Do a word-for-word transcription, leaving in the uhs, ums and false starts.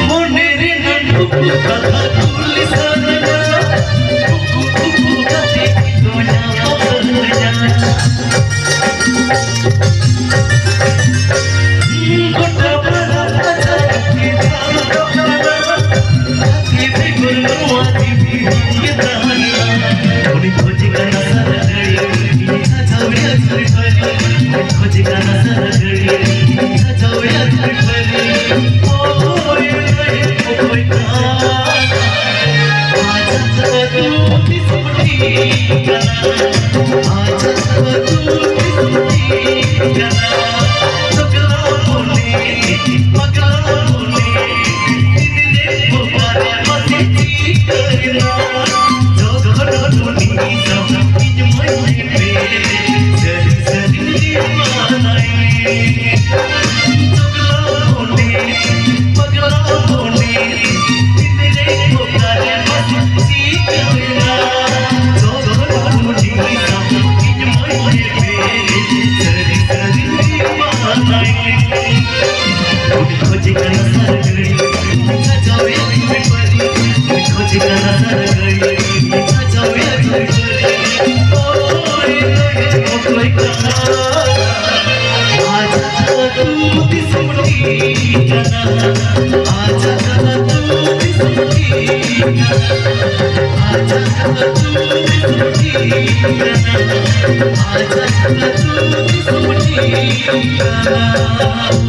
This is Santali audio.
ᱢᱚᱱᱮ ᱨᱮᱱᱟᱜ ᱠᱩᱠᱩ ᱠᱟᱛᱷᱟ ᱠᱩᱞᱤ ᱥᱟᱱᱟᱧᱟ, ᱠᱩᱠᱩ ᱠᱩᱠᱩ ᱠᱟᱛᱮ ᱠᱚ ᱧᱟᱯᱟᱢ ᱥᱟᱱᱟᱧᱟ᱾ ᱜᱚᱴᱟ ᱯᱟᱲᱟ ᱯᱟᱛᱟ ᱠᱚ ᱫᱟᱬᱟ ᱠᱟᱱᱟ, ᱦᱟᱹᱛᱤ ᱵᱮᱜᱚᱨ ᱱᱚᱣᱟ ᱡᱤᱣᱤ ᱵᱟᱝ ᱜᱮ ᱛᱟᱦᱮᱱᱟ᱾ ᱩᱱᱤ ᱠᱷᱚᱡᱮ ᱠᱟᱱᱟ ᱥᱟᱨᱟ ᱜᱷᱟᱹᱲᱤ, ᱤᱧ ᱥᱟᱡᱟᱣᱮᱭᱟ ᱡᱩᱨᱤ ᱯᱟᱹᱨᱤ᱾ ᱩᱱᱤ ᱠᱷᱚᱡᱮ ᱠᱟᱱᱟ ᱥᱟᱨᱟ ᱜᱷᱟᱹᱲᱤ, ᱤᱧ ᱥᱟᱡᱟᱣᱮᱭᱟ ᱡᱩᱨᱤ ᱯᱟᱹᱨᱤ᱾ ᱚᱠᱚᱭ ᱞᱟᱹᱭ ᱚᱠᱚᱭ ᱠᱟᱱᱟ? ᱟᱡᱟᱜ ᱟᱹᱛᱩ ᱫᱤᱥᱚᱢ ᱴᱷᱤᱠ ᱠᱟᱱᱟ, ᱟᱡᱟᱜ ᱟᱹᱛᱩ ᱫᱤᱥᱚᱢ ᱴᱷᱤᱠ ᱠᱟᱱᱟ᱾ ᱯᱟᱜᱽᱞᱟ ᱢᱚᱱᱮ, ᱯᱟᱜᱽᱞᱟ ᱢᱚᱱᱮ, ᱛᱤᱱᱨᱮ ᱚᱠᱟᱨᱮ ᱯᱟᱥᱮ ᱪᱤᱠᱟᱹᱭᱮᱱᱟ? ᱡᱚᱠᱷᱚᱱ ᱩᱱᱤ ᱥᱟᱶ ᱤᱧ ᱢᱟᱹᱧ ᱧᱮᱯᱮᱞ, ᱥᱟᱹᱨᱤ ᱥᱟᱹᱨᱤ ᱫᱤᱣᱟᱱᱟᱭ᱾ ᱯᱟᱜᱽᱞᱟ ᱢᱚᱱᱮ, ᱯᱟᱜᱽᱞᱟ ᱢᱚᱱᱮ, ᱛᱤᱱᱨᱮ ᱚᱠᱟᱨᱮ ᱯᱟᱥᱮ ᱪᱤᱠᱟᱹᱭᱮᱱᱟ? ᱡᱚᱠᱷᱚᱱ ᱩᱱᱤ ᱥᱟᱶ ᱤᱧ ᱢᱟᱹᱧ ᱧᱮᱯᱮᱞ, ᱥᱟᱹᱨᱤ ᱥᱟᱹᱨᱤ ᱫᱤᱣᱟᱱᱟᱭ᱾ ᱩᱱᱤ ᱠᱷᱚᱡᱮ ᱠᱟᱱᱟ ᱥᱟᱨᱟ ᱜᱷᱟᱹᱲᱤ, ᱥᱟᱡᱟᱣᱮᱭᱟ ᱡᱩᱨᱤ ᱯᱟᱹᱨᱤ᱾ ᱩᱱᱤ ᱠᱷᱚᱡᱮ ᱠᱟᱱᱟ ᱥᱟᱨᱟ ᱜᱷᱟᱹᱲᱤ, ᱥᱟᱡᱟᱣᱮᱭᱟ ᱡᱩᱨᱤ ᱯᱟᱹᱨᱤ᱾ ᱚᱠᱚᱭ ᱞᱟᱹᱭ ᱚᱠᱚᱭ ᱠᱟᱱᱟ? ᱟᱡᱟᱜ ᱟᱹᱛᱩ ᱫᱤᱥᱚᱢ ᱴᱷᱤᱠ ᱠᱟᱱᱟ, ᱟᱡᱟᱜ ᱟᱹᱛᱩ ᱫᱤᱥᱚᱢ ᱴᱷᱤᱠ ᱠᱟᱱᱟ, ᱟᱡᱟᱜ ᱟᱹᱛᱩ ᱫᱤᱥᱚᱢ ᱴᱷᱤᱠ ᱠᱟᱱᱟ, ᱟᱡᱟᱜ ᱟᱹᱛᱩ ᱫᱤᱥᱚᱢ ᱴᱷᱤᱠ ᱠᱟᱱᱟ᱾